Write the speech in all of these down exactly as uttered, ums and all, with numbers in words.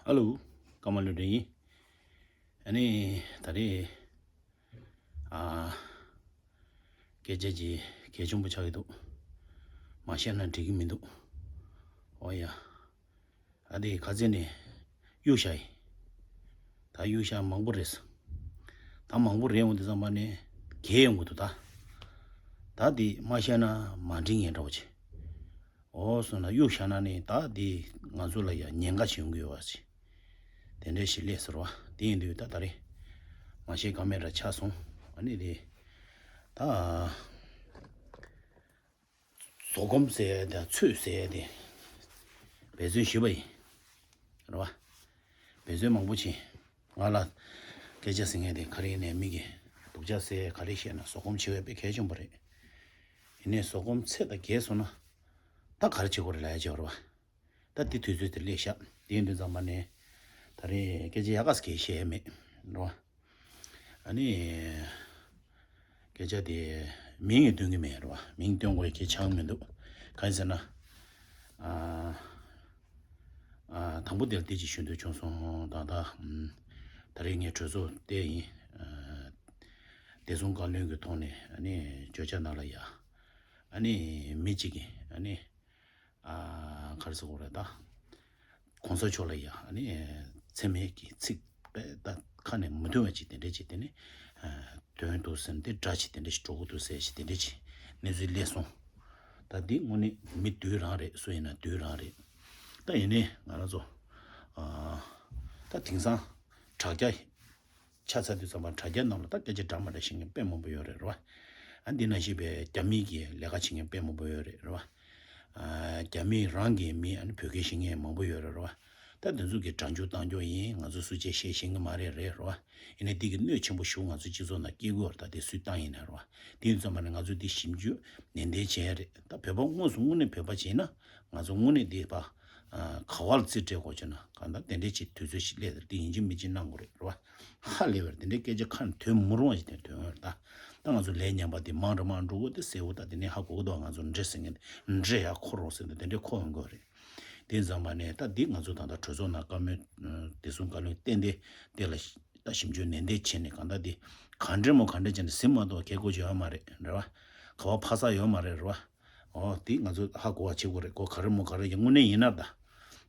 ཧ་ལོ། ཀརྨ་བློ་གྲོས་ཡིན། ཨ་ནི་ད་རེས་ཨ་སྐད་ཆ་ཅིག་གལ་ཆེན་པོ་ཆགས་ཀྱི་འདུག་མ་བཤད་ན་འགྲིག་གི་མི་འདུག་འོ་ཡ། ཨ་དེ་ཁ་ཚན་ནས་གཡུག་བཞག་ཡིན། ད་གཡུག་བཞག་མང་པོ་རེད། ད་མང་པོ་རེད་འོང་དུས་ཙམ་པ་ནས་གས་ཡོང་གི་འདུག་ད་ད་དེ་མ་བཤད་ན་མ་འགྲིག་ངེས་འདྲ་བོ་ཆེ། འོ་སོང་ན་གཡུག་བཞག་ན་ནི་ད་དེ་ང་ཚོ་ལ་ཡང་ཉེན་ཁ་བྱུང་གི་ཡོད་པ་ཆེ། དེ་འདྲ་ཞིག་སླེབས་ཟེར་བ་དེ་ཡིན་དུས་ད་ད་རེས་མ་བཤད་ཀ་མེད་འདྲ་ཆགས་སོང་། ཨ་ནི་དེ་ད། བཟོད་སྒོམ་ཟེར་ཡ་དང་ཚོད་ཟེར་ཡ་དེ་འབད་བརྩོན་ཞུས་པ་ཡིན། རེད་བ། འབད་བརྩོན་མང་པོ་བྱས། ང་ལ་སྐད་ཆ་ཟེར་མཁན་དེ་ག་རེ་ཡིན་ནའི་མི་གི་སྡུག་ཅག་ཟེར་ག་རེ་བཤད་ན་བཟོད་སྒོམ་བྱེད་པ་དཔེ་གལ་ཆེན་པོ་རེད། ཡིན་ནའི་བཟོད་སྒོམ་ཚད་དང་བརྒལ་སོང་ན་ད་ག་རེ་བྱེད་དགོས་རེད་ལབ་ཡ་ཅིག་ཡོད་རེད་བ། ད་དེ་དུས་ཚོད་དེ་སླེབས་ཤག་དེ་ཡིན་དུས་ཙམ་པ་ནས་ད་རེས་སྐད་ཆ་ཡག་ག་ཟེར་གྱི་བཤད་ཡ་མེད། རེད་བ། ཨ་ནི། སྐད་ཆ་དེ་མིང་ཡང་སྟོན་གྱི་མེད་རེད་བ། མིང་སྟོན་དགོས་ཡ་ཁྱད་ཆགས་མི་འདུག་གང་ཡིན་ཟེར་ན། ཨ། ཨ། དང་པོ་དེར་དེ་ཅིག་ཞུ་འདོད་བྱུང་སོང་། ད་ལྟ། ཨམ། ད་རེས་ངས་གྲོས་ཚོགས་བལྟས་ཡིན། ཨ། བདེ་སྲུང་བཀའ་བློན་གྱི་ཐོག་ནས་ཨ་ནི་བརྗོད་བྱ་ནང་ལ་ཡ། ཨ་ནི་མི་གཅིག་གིས་ཨ་ནི། ཨ། ག་རེ་ཟེར་དགོས་རེད་ད། གོང་ས་མཆོག་ལ་ཡ་ཨ་ནི་མཚན་སྨད་ཀྱི་ཚིག་དཔེ་ད་ཁ་ནས་མི་ཐོན་པ་ཅིག་དེ་འདྲ་ཅིག་དེ་ནི་ཨ་དོན་དུ་ཟིན་ཏེ་འདྲ་ཅིག་དེ་འདྲ་ཞིག་འགྲོ་གི་འདུག་ཟེར་ཞིག་དེ་འདྲ་ཅིག་གནས་ཚུལ་སླེབས་སོང་། ད་འདི་དངོས་གནས་མི་བདུན་རང་རེད། སུ་ཡིན་ན་བདུན་རང་རེད། ད་ཡིན་ནའི་ང་རང་ཚོ་ཨ་ད་དེང་སང་དྲ་རྒྱ་ཆ་ཚང་དུས་ཙམ་པ་དྲ་རྒྱ་ནང་ལ་ད་སྐད་ཆ་འདྲ་མ་འདྲ་བཤད་མཁན་དཔེ་མང་པོ་ཡོད་རེད། རེད་བ། ཨ་འདི་ནང་བཞིན་པའི་རྒྱ་མི་གི་ལས་ཀ་བྱེད་མཁན་དཔེ་མང་པོ་ཡོད་རེད། རེད་བ། ཨ་རྒྱ་མི་རང་གི་མི་ཨ་ནི་བོད་སྐད་ཤེས་མཁན་མང་པོ་ཡོད་རེད། རེད་བ། ད་དེ་ཚོ་གི་དྲང་འཇུག་གཏང་རྒྱུ་ཡིན། ང་ཚོ་སུ་བྱས་བཤད་ཤེས་ཀྱི་མ་རེད། རེད་བ། ཡིན་ནའི་འདི་གི་གནོད་ཆེན་པོ་ཞིག་ང་ཚོ་སྤྱི་ཚོགས་ནང་སྐྱེལ་དགོས་རེད། ད་དེ་སུས་བཏང་ཡིན་ན། རེད་བ། དེ་ཡིན་ཙམ་པ་ནི་ང་ཚོ་འདི་ཞིབ་འཇུག་ནན་ཏན་བྱས་རེད། ད་བོད་པ་དངོས་སུ་དངོས་གནས་བོད་པ་བྱས་ན་ང་ཚོ་དངོས་གནས་འདི་པ་ག་བ་ལ་རྩིས་སྤྲད་དགོས་བྱས་ན་གང་ལྟར་དེ་འདྲའི་ཅིག་དུས་ཚོད་ཞིག་སླེབས་ཏེ་འདི་ཡིན་གཅིག་མིན་གཅིག་གནང་དགོས་རེད། རེད་བ། ཧ་ལས་པར་དེ་འདྲའི་སྐད་ཆ་ཁ་ནས་ཐོན་མི་རུང་བ་ཞིག་དེ་ཐོན་ཡོད་རེད། ད་ད་ང་ཚོ་ལས་ཉམས་པ་དེ་མང་རུ་མང་འགྲོ་གི་དེ་གསལ་བོ། ད་དེ་ནས་ཧ་གོ་གི་འདུག་ང་ཚོ་འདྲེ་ཟེར་མཁན་དེ་འདྲེ་ཡར་འཁོར་རོགས་ཟེར་ནས་དེ་འདྲའི་འཁོར་ཡོང་གི་རེད། དེ་ཙམ་པ་ནས་ད་འདི་ང་ཚོ་ད་ལྟ་གྲོས་ཚོགས་ནང་བཀའ་མོལ་བདེ་སྲུང་བཀའ་བློན་ཏན་ཏན་དེ་ལ་ད་ཞིབ་འཇུག་ནན་ཏན་བྱས་ནས་གང་ལྟར་དེ་ག་འདྲེ་མོ་ག་འདྲེ་བྱས་ནས་ཟིན་མ་གཏོགས་ཁེ་གོ་ཅིག་ཡོད་མ་རེད། རེད་བ། ག་བ་ཕ་ས་ཡོད་མ་རེད། རེད་བ། ཨོ་དེ་ང་ཚོ་ཧ་གོ་བ་བྱེད་དགོས་རེད། གོ་ག་རེ་མོ་ག་རེ་ཡིན་དངོས་གནས་ཡིན་ན། ད་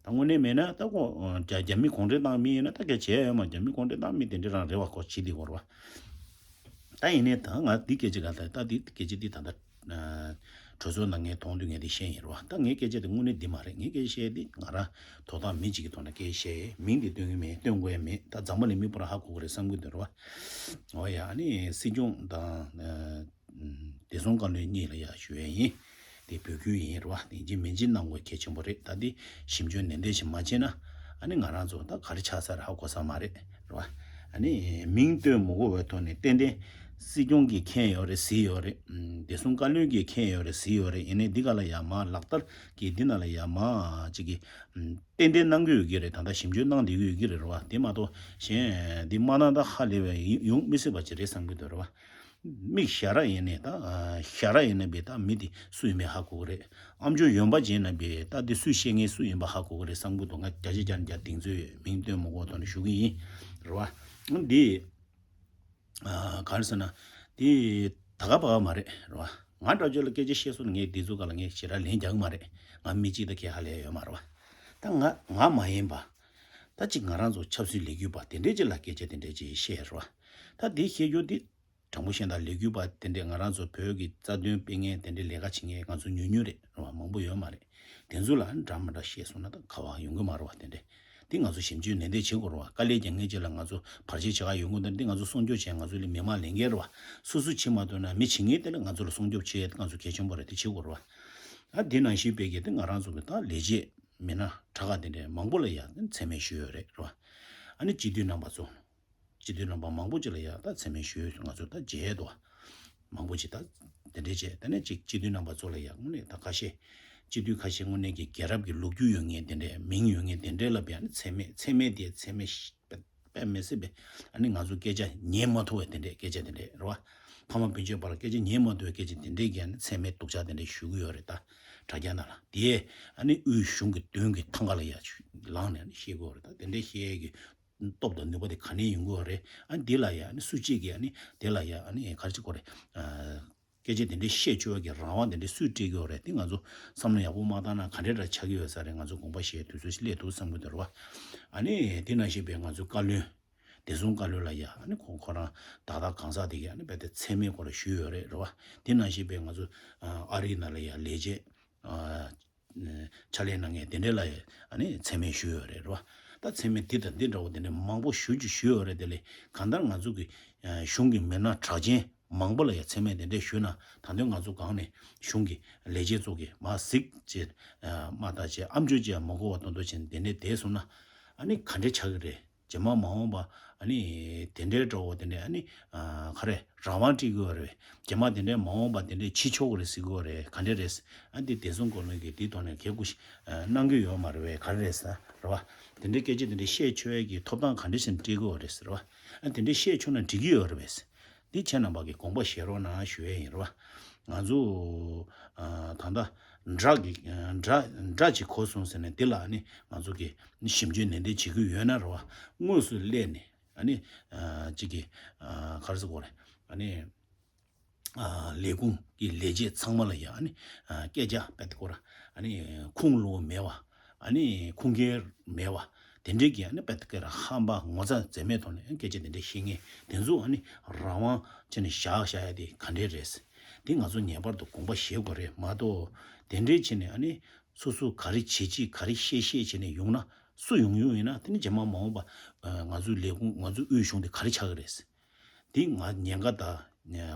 ད་དངོས་གནས་མེད་ན་ད་ཁོ་རྒྱ་རྒྱ་མི་གུང་ཁྲན་ཏང་མི་ཡིན་ན་ད་སྐད་ཆ་ཡོད་མ། རྒྱ་མི་གུང་ཁྲན་ཏང་མི་དེ་འདྲ་རང་རེད་བ། ཁོ་བྱེད་དེ་གོ་རེད་བ། ད་ཡིན་ནའི་ད་ང་འདི་སྐད་ཆ་ག་ད་ད་འདི་སྐད་ཆ་འདི་ད་ད་གྲོས་ཚོགས་ནང་ངས་མཐོང་དུས་ངས་འདི་བཤད་ཡིན་རེད་བ། ད་ངའི་སྐད་ཆ་འདི་དངོས་གནས་འདི་མ་རེད། ངའི་སྐད་ཆ་བཤད་འདི་ང་རང་དོ་བདག་མི་གཅིག་གི་ཐོག་ནས་སྐད་ཆ་བཤད་ཡིན། མིང་འདི་སྟོན་གི་མེད། སྟོན་དགོས་ཡ་མེད། ད་འཛམ་བུ་གླིང་མི་ཕོ་ར་ཧ་གོ་གི་རེད་བསམ་གི་འདུག་རེད་བ། འོ་ཡ། ཨ་ནི་སྲིད་སྐྱོང་དང་བདེ་སྲུང་བཀའ་བློན་གཉིས་ལ་ཡ་ཞུ་ཡ་ཡིན། དེ་འབོད་སྐུལ་ཡིན་རེད་བ། དེ་ཡིན་གཅིག་མིན་གཅིག་གནང་དགོས་གལ་ཆེན་པོ་རེད། ད་དེ་ཞིབ་འཇུག་ནན་ཏན་ཞིག་མ་བྱས་ན་ཨ་ནི་ང་རང་ཚོ་ད་ག་རེ་ཆགས་ས་རེད་ཧ་གོ་ས་མ་རེད། རེད་བ། ཨ་ནི་མིང་བཏོན་མི་དགོས་པའི་ཐོག་ནས་ཏན་ཏན་སྲིད་སྐྱོང་གིས་མཁྱེན་ཡོད་རེད། གཟིགས་ཡོད་རེད། བདེ་སྲུང་བཀའ་བློན་གྱིས་མཁྱེན་ཡོད་རེད། གཟིགས་ཡོད་རེད། ཡིན་ནའི་འདི་ག་ལ་ཡ་མ་ལག་བསྟར་གྱི་འདི་ནང་ལ་ཡ་མ་ཅིག་གིས་ཏན་ཏན་གནང་གི་ཡོད་ཀྱི་རེད། ད་ལྟ་ཞིབ་འཇུག་གནང་བསྡད་ཀྱི་ཡོད་ཀྱི་རེད། རེད་བ། དེ་མ་གཏོགས་གཞན་འདི་མ་གནང་ད་ཧ་ལས་པའི་ཡོང་མི་སྲིད་པ་ཅིག་རེད་བསམ་གྱི་འདུག་རེད་བ། མིག་ཞར་ར་ཡིན་ནའི་ད་ཞར་ར་ཡིན་ན་བས་ད་མི་དེ་སུ་ཡིན་མིན་ཧ་གོ་གི་རེད། ཨམ་ཅོག་ཡོན་པ་ཅན་ན་བས་ད་དེ་སུས་བཤད་མཁན་སུ་ཡིན་པ་ཧ་གོ་གི་རེད་བསམ་གི་འདུག་ང་བརྒྱ་ཆ་བརྒྱ་ནས་བརྒྱ་གདེང་ཚོད་ཡོད། མིང་བཏོན་མ་དགོས་ཐོག་ནས་ཞུ་གི་ཡིན། རེད་བ། འདི་ག་རེ་ཟེར་ན་དེ་ད་ག་པ་ག་མ་རེད། རེད་བ། ང་འདྲ་བོ་ཅིག་ལ་སྐད་ཆ་བཤད་སོང་ན་ངས་དེ་ཚོ་ག་ལ་ངས་ཞེ་དྲག་ལན་རྒྱག་གི་མ་རེད། ང་མི་གཅིག་དང་ཁྱད་ཧ་ལས་ཡོད་མ་རེད་བ། ད་ང་ང་མ་ཡིན་པ་ད་ཅིག་ང་རང་ཚོ་ཆབ་སྲིད་ལས་འགུལ་པ་དེ་འདྲས་ཅིག་ལ་སྐད་ཆ་དེ་འདྲས་ཅིག་བཤད་རེད་བ། ད་དེ་བཤད་རྒྱུ་དེ། དྲང་པོ་བཤད་ན་ལས་འགུལ་པ་དེ་འདྲས་ང་རང་ཚོ་བོད་ཀྱི་རྩ་དོན་སྤེལ་མཁན་དེ་འདྲས་ལས་ཀ་བྱེད་མཁན་ང་ཚོ་ཉུང་ཉུང་རེད། རེད་བ། མང་པོ་ཡོད་མ་རེད། དེ་ཚོ་ལ་འདྲ་མི་འདྲ་བཤད་སོང་ན་ད་ག་བ་ཡོང་གི་མ་རེད་བ། དེ་འདྲས་དེ་ང་ཚོ་ཞིབ་འཇུག་ནན་ཏན་བྱེད་དགོས་རེད་བ། དཀའ་ལས་རྒྱག་མཁན་ཅིག་ལ་ང་ཚོ་བར་ཆད་བྱེད་ག་ཡོང་གི་འདུག་འདི་ང་ཚོ་སྲུང་སྐྱོབ་བྱས། ང་ཚོ་ལ་མི་མང་ལས་འགན་རེད་བ། སོ་སོ་བྱེད་མ་ཐུབ་ན་མི་བྱེད་མཁན་དེ་ལ་ང་ཚོ་ལ་སྲུང་སྐྱོབ་བྱེད་ཡ་དེ་ང་ཚོ་གལ་ཆེན་པོ་རེད། དེ་བྱེད་དགོས་རེད་བ། ཨ་དེ་ནང་བཞིན་པའི་གི་དེ་ང་རང་ཚོ་གི་ད་ལས་བྱེད་མི་སྣ་དྲག་ག་དེ་འདྲས་མང་པོ་ལ་ཡ་མཚན་སྨད་ཞུས་ཡོད་རེད། རེད་བ། ཨ་ནི་སྤྱི་འཐུས་རྣམ་པ་ཚོ། སྤྱི་འཐུས་རྣམ་པ་མང་པོ་ཅིག་ལ་ཡ་ད་མཚན་སྨད་ཞུས། ང་ཚོ་ད་མཇལ་འདུག་མང་པོ་ཅིག་ད་དེ་འདྲས་བྱས། དེ་ནས་ཅིག་སྤྱི་འཐུས་རྣམ་པ་ཚོ་ལ་ཡ་དངོས་གནས་ད་ཁ་ཤས་སྤྱི་འཐུས་ཁ་ཤས་དངོས་གནས་ཀྱི་རྒྱལ་རབས་ཀྱི་ལོ་རྒྱུས་ཡོད་མཁན་དེ་འདྲས། མིང་ཡོད་མཁན་དེ་འདྲས་ལ་བས་ཨ་ནི་མཚན་སྨད་མཚན་སྨད་དེ་མཚན་སྨད་ཤ་དཔེ་མི་སྲིད་པས། ཨ་ནི་ང་ཚོ་སྐད་ཆ་ཉན་མ་ཐུབ་པའི་དེ་འདྲས་སྐད་ཆ་དེ་འདྲས་རེད་བ། ཕ་མ་སྤུན་མཆེད་བར་སྐད་ཆ་ཉན་མ་ཐུབ་པའི་སྐད་ཆ་དེ་འདྲས་ཀྱིས་ཨ་ནི་མཚན་སྨད་སྡུག་ཅག་དེ་འདྲས་ཞུ་གི་ཡོད་རེད། ད་དྲ་རྒྱ་ནང་ལ་དེ་ཨ་ནི་དབུས་གཞུང་གི་མདུན་གྱི་ཐང་ག་ལ་ཡ་ ལངས་ནས་ཨ་ནི་བཤད་དགོས་རེད། ད་དེ་འདྲའི་བཤད་ཡས་ཀྱི་སྟོབས་དང་ནུས་པ་དེ་ག་ནས་ཡོང་གི་ཡོད་རེད། ཨ་ནི་འདི་ལ་ཡ་ཨ་ནི་སུ་གཅིག་གིས་ཨ་ནི་དེ་ལ་ཡ་ཨ་ནི་ག་རེ་བྱེད་དགོས་རེད། སྐད་ཆ་དེ་འདྲའི་བཤད་ཆོག་གི་རང་དབང་དེ་འདྲའི་སུས་སྤྲད་ཀྱི་ཡོད་རེད། དེ་ང་ཚོ་བསམ་བློ་ཡག་པོ་མ་བཏང་ན་ག་འདྲའི་འདྲ་ཆགས་ཀྱི་ཡོད་ས་རེད། ང་ཚོ་དགོངས་པ་བཞེས་དུས་ཚོད་ཅིག་སླེབས་འདུག་བསམ་གྱི་འདུག་རེད་བ། ཨ་ནི་དེ་ནང་བཞིན་པའི་ང་ཚོའི་བཀའ་བློན། བདེ་སྲུང་བཀའ་བློན་ལ་ཡ་ཨ་ནི་ཁོང་ཁོ་རང་ད་ལྟ་གང་ཟག་དེ་གས་ཨ་ནི་རྦད་དེ་མཚན་སྨད་ཁོ་ལ་ཞུས་ཡོད་རེད་རེད་བ། དེ་ནང་བཞིན་པའི་ང་ཚོ་ཨ་རིའི་ནང་ལ་ཡ་ལས་བྱེད་ཨ་ཕྱག་ལས་གནང་མཁན་དེ་འདྲ་ལ་ཡ་ཨ་ནི་མཚན་སྨད་ཞུས་ཡོད་རེད་རེད་བ། ད་མཚན་སྨད་འདི་དང་འདི་འདྲ་བོ་དེ་འདྲ་མང་པོ་ཞུ་རྒྱུ་ཞུས་ཡོད་རེད། དེ་ལས་གང་ལྟར་ང་ཚོ་གི་ཨ་གཞུང་གི་མི་སྣ་གྲགས་ཅན་མང་པོ་ལ་ཡ་མཚན་སྨད་དེ་འདྲ་ཞུས་ན་ད་དུང་ང་ཚོ་སྒང་ནས་གཞུང་གི་ལས་བྱེད་ཚོ་གིས་མ་གཟིགས་བྱས་ཨ་མ་ལྟ་བྱས་ཨམ་ཅོག་ཅིག་ཡང་མ་གོ་བ་ཏོག་ཏོག་བྱས་ནས་དེ་འདྲ་བསྡད་སོང་ན་ཨ་ནི་ག་འདྲ་ཆགས་ཀྱི་རེད། རྗེས་མ་མ་འོངས་པ་ཨ་ནི་དེ་འདྲའི་འདྲ་བོ་དེ་འདྲའི་ཨ་ནི་ཨ་ག་རེ་རང་དབང་སྤྲད་དགོས་རེད། རྗེས་མ་དེ་འདྲའི་མ་འོངས་པ་དེ་འདྲའི་བྱེད་ཆོག་གི་རེད་ཟེར་གྱི་ཡོད་རེད། ག་འདྲ་རེད། ཨ་འདི་བདེ་སྲུང་བཀའ་བློན་གྱིས་འདིའི་ཐོག་ནས་གལ་ཀུ་ཤི་ཨ་གནང་གི་ཡོད་མ་རེད་པས། ག་རེ་རེད་ཟེར་རེད་བ། དེ་འདྲའི་སྐད་ཆ་དེ་འདྲ་བཤད་ཆོག་ཡས་ཀྱི་ཐོབ་ཐང་ག་འདྲ་ཞིག་སྤྲད་དགོས་རེད་ཟེར་བ། ཨ་དེ་འདྲ་བཤད་ཆོག་ན་འགྲིག་གི་ཡོད་རེད་པས། འདི་ཁྱེད་རྣམ་པ་གིས་དགོངས་པ་བཞེས་རོགས་གནང་ཞུ་ཡས་ཡིན་རེད་བ། ང་ཚོ་ཨ་ད་ལྟ་དགྲ་གི་ཨ་དགྲ་དགྲ་ཅིག་གོ་སོང་ཟེར་ནས་འདི་ལ་ཨ་ནི་ང་ཚོ་གི་ཞིབ་འཇུག་ནན་ཏན་བྱེད་ཀྱི་ཡོད་ན་རེད་བ། དངོས་སུ་སླེབས་ནས་ཨ་ནི་ཨ་གཅིག་གི་ཨ་ག་རེ་ཟེར་དགོས་རེད། ཨ་ནི་ཨ་ལས་ཁུངས་ཀྱི་ལས་བྱེད་ཚང་མ་ལ་ཡང་ཨ་ནི་ཨ་སྐད་ཆ་དཔེ་དེ་སྐོར་ཨ་ནི་ཁུངས་ལུང་མེད་པ། ཨ་ནི་ཁུངས་སྐྱེལ་མེད་པ། དེ་འདྲའི་གི་ཨ་ནི་དཔེ་དེ་སྐོར་ཧམ་པ་ངོ་ཚ་མཛེས་མའི་ཐོག་ནས་སྐད་ཆ་དེ་འདྲ་བཤད་མཁན་དེ་ཚོ་ཨ་ནི་རང་དབང་བྱས་ནས་བཞག་བཞག་ཡ་དེ་ག་འདྲས་རེད། དེ་ང་ཚོ་ངེས་པར་དུ་དགོངས་པ་བཞེས་དགོས་རེད་མ་གཏོགས། དེ་འདྲས་བྱས་ནས་ཨ་ནི་སོ་སོ་ག་རེ་བྱེད་ཅིག་ག་རེ་བཤད་བཤད་བྱས་ནས་ཡོང་ན་སུ་ཡོང་ཡོང་ཡིན་ན་དེ་ནི་རྗེས་མ་མ་འོངས་པ་ང་ཚོའི་ལས་ཁུངས་ང་ཚོའི་དབུས་གཞུང་དེ་ག་རེ་ཆགས་ཀྱི་རེད། འདི་ང་ཉེན་ཁ་དང་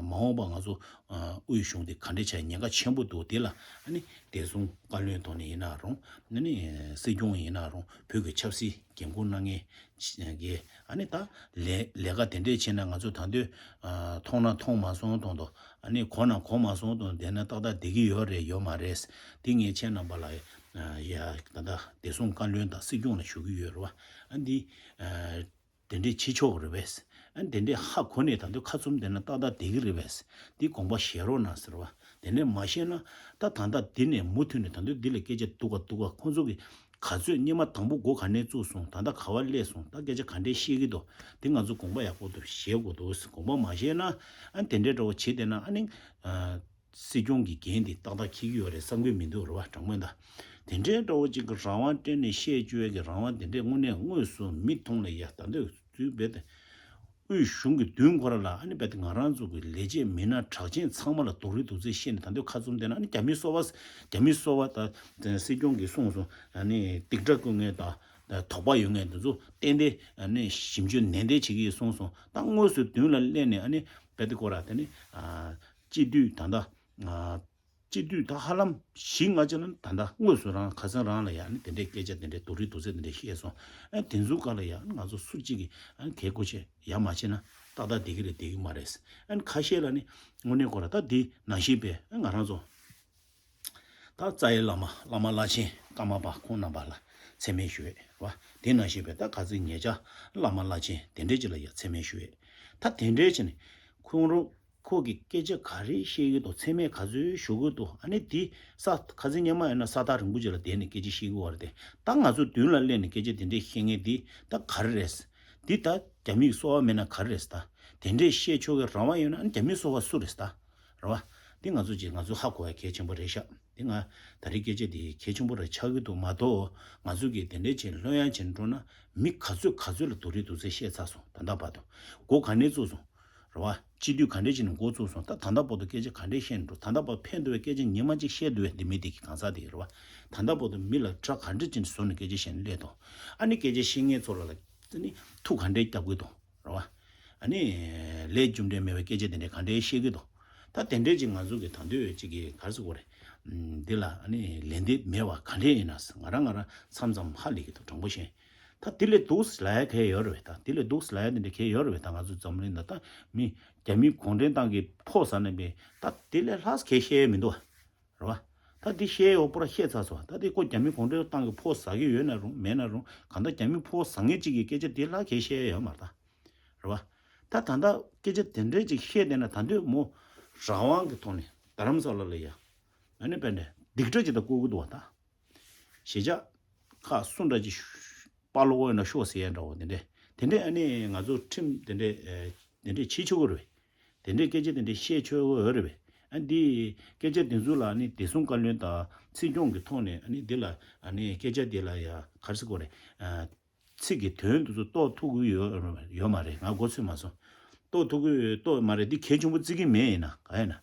མ་འོངས་པ་ང་ཚོ་ཨ་དབུས་གཞུང་དེ་ག་འདྲ་བྱས་ཉེན་ཁ་ཆེན་པོ་འདུག་དེ་ལ་ཨ་ནི་བདེ་སྲུང་བཀའ་བློན་ཐོག་ནས་ཡིན་ན་རུང་ཨ་ནི་སྲིད་སྐྱོང་ཡིན་ན་རུང་བོད་ཀྱི་ཆབ་སྲིད་འགན་འཁུར་གནང་མཁན་གྱི་ཨ་ནི་ད་ལས་ལས་ཀ་དེ་འདྲས་བྱས་ན་ང་ཚོ་ད་དུང་ཨ་མཐོང་ན་མཐོང་མ་སོང་དང་དང་ཨ་ནི་གོ་ན་གོ་མ་སོང་དང་བསྡད་ན་ཏག་ཏག་བསྡད་ཀྱི་ཡོད་རེད་ཡོད་མ་རེད། དེ་ངས་ཁྱེད་རྣམ་པ་ལ་ཡ་ད་ལྟ་བདེ་སྲུང་བཀའ་བློན་དང་སྲིད་སྐྱོང་ལ་ཞུ་གི་ཡོད་རེད་བ། ཨ་འདི་ཨ། དེ་འདྲས་བྱེད་ཆོག་རེད་པས། ཨ་དེ་འདྲས་ཧ་གོ་ནས་ད་དུང་ཁ་བཙུམ་བསྡད་ན་ཏག་ཏག་བསྡད་ཀྱི་རེད་པས། འདི་དགོངས་པ་བཞེས་རོགས་གནང་ཟེར་བ། དེ་འདྲས་མ་བཞེས་ན་ད་ད་ལྟ་འདི་ནས་མུ་མཐུད་ནས་ད་དུང་འདི་ལ་སྐད་ཆ་འདུག་ག་འདུག་ག་ཁོང་ཚོ་གི་ག་ཚོད་སྔོན་མ་དང་པོ་འགོ་ག་ནས་བཙུགས་སོང་། ད་ལྟ་ག་བ་སླེབས་སོང་། ད་སྐད་ཆ་ག་འདྲས་བཤད་ཀྱི་འདུག་འདི་ང་ཚོ་དགོངས་པ་ཡག་པོ་འདུག་བཞེས་དགོས་འདུག་དགོངས་པ་མ་བཞེས་ན་ཨ་དེ་འདྲས་འདྲ་བོ་བྱེད་བསྡད་ན་ཨ་ནི་ཨ། སྲིད་སྐྱོང་གི་འགན་དེ་ཏག་ཏག་འཁྱེར་གྱི་ཡོད་རེད་བསམ་གྱི་མི་འདུག་རེད་བ། དྲང་མོ་ད། དེ་འདྲའི་འདྲ་བོ་ཅིག་གི་རང་དབང་སྤྲད་ནས་བཤད་བཅུག་ཡས་ཀྱི་རང་དབང་དེ་འདྲས་དངོས་གནས་དངོས་སུ་མིག་མཐོང་ལ་ཡ་ད་འདོད་ཚུལ་རྦད་དེ། དབུས་གཞུང་གི་མདུན་ཁོ་ར་ལ་ཨ་ནི་རྦད་དེ་ང་རང་ཚོ་གི་ལས་བྱེད་མི་སྣ་གྲགས་ཅན་ཚང་མ་ལ་རྡོག་རིལ་རྡོག་རྩེ་བཤད་ནས་ད་འདོད་ཁ་བཙུམ་བསྡད་ན་ཨ་ནི་རྒྱ་མི་སོ་པ་རྒྱ་མི་སོ་པ་ད་སྲིད་སྐྱོང་གིས་གསུངས་སོང་། ཨ་ནི་སྡིགས་སྒྲ་བསྐུལ་མཁན་དང་དོགས་པ་ཡོད་མཁན་དེ་ཚོ་ཏན་ཏན་ཨ་ནི་ཞིབ་འཇུག་ནན་ཏན་བྱེད་ཀྱི་ཡོད་གསུངས་སོང་། ད་དངོས་སུ་མདུན་ལ་སླེབས་ནས་ཨ་ནི་རྦད་དེ་ཁོ་ར་དེ་ནི་ཨ། སྤྱི་འཐུས་ད་ལྟ། ཨ། སྤྱི་འཐུས་ད་ཧ་ལམ་བཞི་ལྔ་ཅིག་ལ་ད་ལྟ་དངོས་སུ་རང་ཁ་སང་རང་ལ་ཡ་ནི་དེ་འདྲའི་སྐད་ཆ་དེ་འདྲའི་རྡོག་རིལ་རྡོག་རྩེ་དེ་འདྲའི་བཤད་སོང་། ཨ་དེ་ཚོའི་སྒང་ལ་ཡ་ང་ཚོ་སུ་གཅིག་གིས་ཨ་གལ་གོ་ཆེ་ཡ་མ་བྱས་ན་ཏག་ཏག་བསྡད་ཀྱི་རེད་བསྡད་ཀྱི་མ་རེད། ཨ་ཁ་ཤས་ལ་ནི་དངོས་གནས་ཁོ་ར་ད་འདི་ནང་བཞིན་པའི་ཨ་ང་རང་ཚོ་ད་རྩ་བའི་བླ་མ་བླ་མ་བླ་ཆེན་ཀརྨ་པ་ཁོང་རྣམ་པ་ལ་མཚན་སྨད་ཞུ་ཡས་རེད་བ། དེ་ནང་བཞིན་པའི་ད་ཁ་ཚིག་ཉེ་ཆར་བླ་མ་བླ་ཆེན་དེ་འདྲའི་ཅིག་ལ་ཡ་མཚན་སྨད་ཞུ་ཡས། ད་དེ་འདྲའི་ཅིག་ནི་ཁོང་རང་ཁོ་གི་སྐད་ཆ་ག་རེ་བཤད་ཀྱི་འདུག་མཚན་སྨད་ག་ཚོད་ཞུ་གི་འདུག་ཨ་ནི་དེ་ས་ཁ་སང་སྔོན་མ་ཡིན་ན་ས་ཐག་རིང་པོ་ཅིག་ལ་བསྡད་ནས་སྐད་ཆ་བཤད་ཀྱི་ཡོད་རེད་དེ། ད་ང་ཚོ་མདུན་ལ་སླེབས་ནས་སྐད་ཆ་དེ་འདྲས་བཤད་མཁན་དེ་ད་ག་རེ་རེད། འདི་ད་རྒྱ་མིའི་སོ་པ་མིན་ན་ག་རེ་རེད། ད་དེ་འདྲས་བཤད་ཆོག་གི་རང་དབང་ཡོད་ན་ཨ་ནི་རྒྱ་མིའི་སོ་པ་སུ་རེད་ད། རེད་བ། འདི་ང་ཚོ་ཅིག་ང་ཚོ་ཧ་གོ་ཡ་གལ་ཆེན་པོ་རེད་ཤག་འདི་ང་ད་རེས་སྐད་ཆ་འདི་གལ་ཆེན་པོ་རེད་ཆགས་ཀྱི་འདུག་མ་གཏོགས་ང་ཚོ་གིས་དེ་འདྲས་བྱས་ལྷོད་ཡངས་བྱས་འགྲོ་ན་མི་ག་ཚོད་ག་ཚོད་ལ་རྡོག་རིལ་རྡོག་རྩེ་བཤད་ཚར་སོང་ད་ལྟ་བར་དུ། འགོ་ག་ནས་བཙུགས་སོང་། རེད་བ། སྤྱི་འཐུས་ག་འདྲས་བྱས་ནས་འགོ་བཙུགས་སོང་། ད་ད་ལྟ་བར་དུ་སྐད་ཆ་ག་འདྲས་བཤད་ནས་འགྲོ། ད་ལྟ་བར་ཕན་ཐོགས་པའི་སྐད་ཆ་ཉི་མ་གཅིག་བཤད་འདུག་བས་འདི་མི་དེ་གི་གང་ཟག་དེ་རེད་བ། ད་ལྟ་བར་དུ་མི་ལ་ཁྲག་ག་འདྲས་བྱས་ནས་བཟོ་ནས་སྐད་ཆ་བཤད་ནས་སླེབས་དང་། ཨ་ནི་སྐད་ཆ་བཤད་མཁན་ཚོ་ལ་ལ་ནི་ཐུགས་ག་འདྲས་རྒྱབ་གི་དང་། རེད་བ། ཨ་ནི་ལས་རྒྱུ་འབྲས་མེད་པའི་སྐད་ཆ་དེ་འདྲས་ག་འདྲས་བཤད་གི་འདུག་ད་དེ་འདྲས་ཅིག་ང་ཚོ་གི་ད་འདོད་ཅིག་གི་ག་རེ་ཟེར་དགོས་རེད། ཨམ། འདི་ལ་ཨ་ནི་ལན་འདེབས་མེད་པ་ག་འདྲས་ཡིན་ན་ང་རང་ང་རང་མཚམས་མཚམས་ཧ་ལས་གི་འདུག་དྲང་པོ་བཤད། ད་དེ་ལས་སྡུག་ལ་ཡ་གལ་ཡོད་རེད་པས། ད་དེ་ལས་སྡུག་ལ་ཡ་དེ་འདྲས་གལ་ཡོད་རེད་པས། ད་ང་ཚོ་འཛམ་གླིང་ད་ད་མི་རྒྱ་མི་གུང་ཁྲན་ཏང་གི་ཕོགས་ཟ་ནས་པས་ད་དེ་ལས་ལྷག་གལ་བཤད་ཡ་མི་འདུག་བ། རེད་བ། ད་འདི་བཤད་ཡོད་པོ་ར་བཤད་ཚར་སོང་། ད་འདི་ཁོ་རྒྱ་མི་གུང་ཁྲན་ཏང་གི་ཕོགས་ཟ་གི་ཡོད་ན་རུང་མེད་ན་རུང་གང་ལྟར་རྒྱ་མི་ཕོགས་ཟ་མཁན་གཅིག་གི་སྐད་ཆ་འདི་ལྷག་གལ་བཤད་ཡ་ཡོད་མ་རེད་ད། རེད་བ། ད་ད་ལྟ་སྐད་ཆ་དེ་འདྲས་ཅིག་བཤད་བསྡད་ན་ད་འདོད་མོ་རང་དབང་གི་ཐོག་ནས་རྡ་རམ་ས་ལ་ལ་ཡ་ཨ་ནི་དཔེ་འདྲ་སྡིགས་སྒྲ་ཅིག་ད་བསྐུལ་གི་འདུག་བ་ད། གཞིས་ཆགས་ ཁག་གསུམ་འདྲ་ཅིག་སྤར་ལོག་ཡོད་ན་ཤོག་ཟེར་ཡ་འདྲ་བོ་དེ་འདྲས། དེ་འདྲས་ཨ་ནི་ང་ཚོ་ཁྲིམས་དེ་འདྲས་དེ་འདྲས་བྱེད་ཆོག་གི་རེད་པས། དེ་འདྲས་སྐད་ཆ་དེ་འདྲས་བཤད་ཆོག་གི་ཡོད་རེད་པས། ཨ་འདི་སྐད་ཆ་དེ་ཚོ་ལ་ཨ་ནི་བདེ་སྲུང་བཀའ་བློན་དང་སྲིད་སྐྱོང་གི་ཐོག་ནས་ཨ་ནི་འདི་ལ་ཨ་ནི་སྐད་ཆ་དེ་ལ་ཡ་ག་རེ་ཟེར་དགོས་རེད། ཚིག་གི་དོན་དེ་ཚོ་རྟོགས་ཐུབ་ཀྱི་ཡོད་ཡོད་མ་རེད། ང་མགོ་ཚོས་མ་སོང་། རྟོགས་ཐུབ་ཀྱི་ཡོད་རྟོགས་མ་རེད། འདི་གལ་ཆེན་པོ་བརྩི་གི་མེད། ཡིན་ན་ག་ཡིན་ན་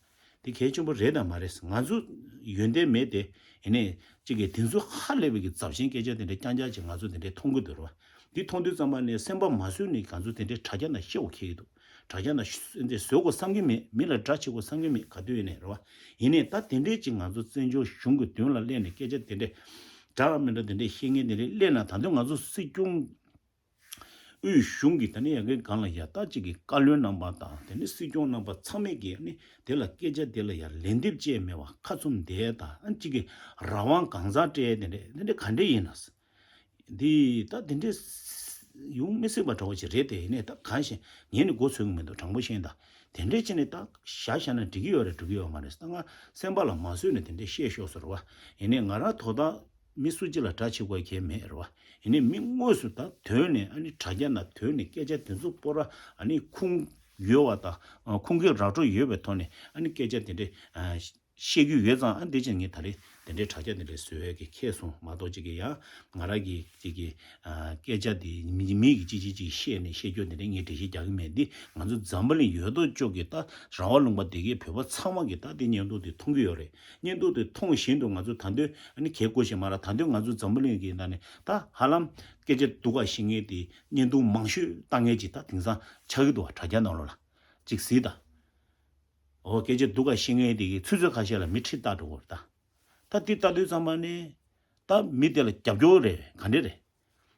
འདི་གལ་ཆེན་པོ་རེད་དང་མ་རེད། ང་ཚོ་ཡོན་ཏན་མེད་དེ། ཡིན་ནའི་གཅིག་གིས་དེ་ཚོ་ཧ་ལས་པའི་གི་ཚབས་ཆེན་སྐད་ཆ་དེ་འདྲ་རྐྱང་རྐྱང་ཅིག་ང་ཚོ་དེ་འདྲ་མཐོང་གི་འདུག་རེད་པ། འདི་མཐོང་དུས་ཙམ་པ་ནས་སེམས་པ་མ་བཟོད་ནས་ང་ཚོ་དེ་འདྲའི་དྲ་རྒྱ་ནང་བཤད་དགོས་ཁེལ་གྱི་འདུག་དྲ་རྒྱ་ནང་བཟོད་དགོས་བསམ་གྱི་མེད། མི་ལ་དགྲ་བྱེད་དགོས་བསམ་གྱི་མེད། ག་དུས་ཡིན་ནའི་རེད་པ། ཡིན་ནའི་ད་དེ་འདྲའི་ཅིག་ང་ཚོ་བཙན་བྱོལ་གཞུང་གི་མདུན་ལ་སླེབས་ནས་སྐད་ཆ་དེ་འདྲ་འདྲ་མི་འདྲ་དེ་འདྲ་བཤད་མཁན་དེ་འདྲ་སླེབས་ན། ད་དུང་ང་ཚོ་སྲིད་སྐྱོང་དབུས་གཞུང་གི་ད་ནི་ཡ་གི་སྒང་ལ་ཡ་ད་ཅིག་གི་བཀའ་བློན་རྣམ་པ་དང་དེ་ནི་སྲིད་སྐྱོང་རྣམ་པ་ཚང་མས་ཀྱི་ནི་དེ་ལ་སྐད་ཆ་དེ་ལ་ཡ་ལན་འདེབས་བཅས་མེད་པ། ཁ་བཙུམ་བསྡད་དང་ཨ་ཅིག་གི་རང་དབང་གང་ཟག་སྤྲད་དེ་འདྲ་དེ་འདྲ་ག་འདྲ་ཡིན་ན། འདི་ད་དེ་འདྲས་ཡོང་མི་སྲིད་པ་འདྲ་བོ་ཞིག་རེད་དེ། ཡིན་ནའི་ད་གང་ཞིག་ངས་ནི་མགོ་ཚོས་ཀྱི་མི་འདུག་དྲང་པོ་བཤད་ན། ད་དེ་འདྲས་བྱས་ནས་ད་བཞག་བཞག་ན་འགྲིག་གི་ཡོད་རེད་འགྲིག་གི་ཡོད་མ་རེད། ད་ང་སེམས་པ་ལ་མ་བཟོད་ནས་དེ་འདྲས་བཤད་ཤོག་ཟེར་བ། ཡིན་ནའི་ང་རང་དོ་བདག་མི་སུ་གཅིག་ལ་དགྲ་བྱེད་དགོས་ཁེལ་མེད་རེད་བ། ཡིན་ནའི་མི་དངོས་སུ་ད་དོན་ནས་ཨ་ནི་དྲ་རྒྱ་ནང་དོན་ནས་སྐད་ཆ་དེ་ཚོ་སྤོ་ར་ཨ་ནི་ཁུངས་ཡོད་བ་དང་ཁུངས་སྐྱེལ་ར་སྤྲོད་ཡོད་པའི་ཐོག་ནས་ཨ་ནི་སྐད་ཆ་དེ་འདྲས་བཤད་རྒྱུ་ཡོད་ཙང་། ཨ་འདི་ཅན་ངས་ད་རེས་དེ་འདྲའི་དྲ་རྒྱ་དེ་འདྲའི་བཟོ་ཡས་ཀྱི་ཁེལ་སོང་མ་གཏོགས་ཅིག་གི་ཡང་ང་རང་གི་ཅིག་གི་སྐད་ཆ་དེ་མི་མི་གི་ཅིག་ཅིག་ཅིག་བཤད་ནས་བཤད་རྒྱུ་དེ་འདྲའི་ངས་འགྲེལ་བཤད་རྒྱག་གི་མེད། འདི་ང་ཚོ་འཛམ་བུ་གླིང་ཡོད་དོ་ཅོག་གི་ད་རང་དབང་ལུང་པ་དེ་གའི་བོད་པ་ཚང་མ་གི་ད་དེ་བརྙན་ཐུང་དེ་མཐོང་གི་ཡོད་རེད། བརྙན་ཐུང་དེ་མཐོང་བཞིན་དུ་ང་ཚོ་ད་འདོད་ཨ་ནི་གལ་དགོས་ཤེས་མ་ར། ད་འདོད་ང་ཚོ་འཛམ་བུ་གླིང་གི་ནང་ནས་ད་ཧ་ལམ་སྐད་ཆ་སྡུག་ག་བཤད་མཁན་དེ་བརྙན་ཐུང་མང་ཤོས་བཏང་མཁན་ཅིག་ད་དེང་སང་ཆགས་ཀྱི་འདུག་བ། དྲ་རྒྱ་ནང་ལོགས་ལ་ཅིག་གཟིགས་དང་། འོ་སྐད་ཆ་སྡུག་ག་བཤད་མཁན་དེ་གིས་ཆུ་ཚོད་ཁ་ཤས་ལ་མི་ཁྲི་རྟ་འགྲོ་གི་རེད་ད། ད་དེ་ལྟ་དུས་ཙམ་པ་ནས་ད་མི་དེ་ལ་རྒྱབ་སྐྱོར་རེད་ག་འདྲས་རེད།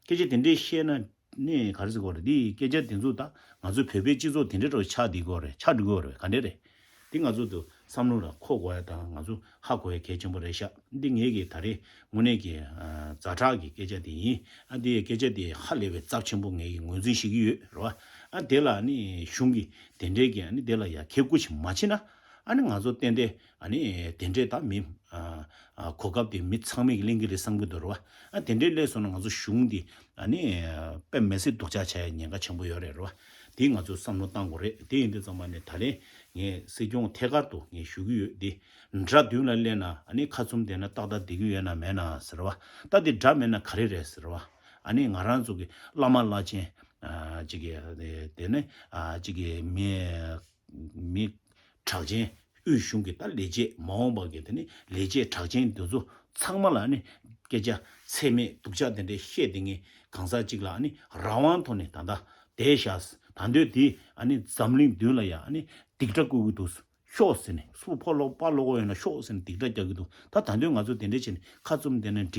སྐད་ཆ་དེ་འདྲས་བཤད་ན་ནི་ག་རེ་ཟེར་དགོས་རེད། དེ་སྐད་ཆ་དེ་ཚོ་ད་ང་ཚོའི་བོད་པའི་སྤྱི་ཚོགས་དེ་འདྲས་འདྲ་བོ་ཆགས་བསྡད་དགོས་རེད། ཆགས་འགྲོ་གི་རེད་ག་འདྲས་རེད། དེ་ང་ཚོ་དུ་བསམ་བློ་ལ་འཁོར་དགོས་ཡ་དང་ང་ཚོ་ཧ་གོ་ཡ་གལ་ཆེན་པོ་རེད་ཤག་འདི་ངེད་ཀྱི་ད་རེས་དངོས་གནས་ཀྱི་ཛ་དྲག་གི་སྐད་ཆ་དེ་ཡིན། ཨ་འདི་སྐད་ཆ་དེ་ཧ་ལས་པའི་ཚབས་ཆེན་པོ་ངེད་ཀྱི་ངོས་འཛིན་ཞིག་ཡོད་རེད་བ། ཨ་དེ་ལ་ནི་གཞུང་གི་དེ་འདྲས་ཀྱི་ཨ་ནི་དེ་ལ་ཡ་ཁེ་བཀུར་ཞིག་མ་བྱེད་ན། ཨ་ནི་ང་ཚོ་ཏན་ཏན་ཨ་ནི་དེ་འདྲས་ད་མི་ཨ་ཨ་གོ་སྐབས་དེ་མི་ཚང་མས་ཀྱི་ལེན་གྱི་རེད་བསམ་གྱི་འདུག་རེད་བ། ཨ་དེ་འདྲས་སླེབས་སོང་ན་ང་ཚོ་གཞུང་འདི་ཨ་ནི་དཔེ་མི་སྲིད་སྡུག་ཅག་ཆགས་ཡ་ཉེན་ཁ་ཆེན་པོ་ཡོད་རེད་རེད་བ། དེ་ང་ཚོ་བསམ་བློ་བཏང་དགོས་རེད། དེ་ཡིན་དུས་ཙམ་པ་ནས་ད་རེས་ངས་སྲིད་སྐྱོང་ཐད་ཀར་དུ་ངས་ཞུ་གི་ཡོད་དེ། དགྲ་མདུན་ལ་སླེབས་ན་ཨ་ནི་ཁ་བཙུམ་བསྡད་ན་ཏག་ཏག་བསྡད་ཀྱི་ཡོད་ན་མེད་ན་ཟེར་བ། ད་དེ་དགྲ་མེད་ན་ག་རེ་རེད་ཟེར་བ། ཨ་ནི་ང་རང་ཚོ་གི་བླ་མ་བླ་ཆེན་ཨ་ཅིག་གི་དེ་ནི་ཨ་ཅིག་གི་མི་མི་གྲགས་ཅན་དབུས་གཞུང་གི་ད་ལས་བྱེད་མ་འོངས་པ་གི་དེ་ནི་ལས་བྱེད་གྲགས་ཅན་དེ་ཚོ་ཚང་མ་ལ་ནི་སྐད་ཆ་ཚད་མེད་སྡུག་ཅག་དེ་འདྲའི་བཤད་དེ་ངས་གང་ཟག་ཅིག་ལ་ནི་རང་དབང་ཐོག་ནས་ད་ལྟ་བསྡད་བཞག་ད་འདོད་དེ་ཨ་ནི་འཛམ་གླིང་མདུན་ལ་ཡ་ཨ་ནི་སྡིག་སྒྲ་བསྐུལ་གི་འདུག་ཤོག་ཟེར་ནས་སུ་ཕོ་ལོག་པ་ལོག་ཡོད་ན་ཤོག་ཟེར་ནས་སྡིག་སྒྲ་རྒྱག་གི་འདུག་ད་ད་འདོད་ང་ཚོ་དེ་འདྲ་བྱས་ནས་ཁ་བཙུམ་བསྡད་ན་འགྲིག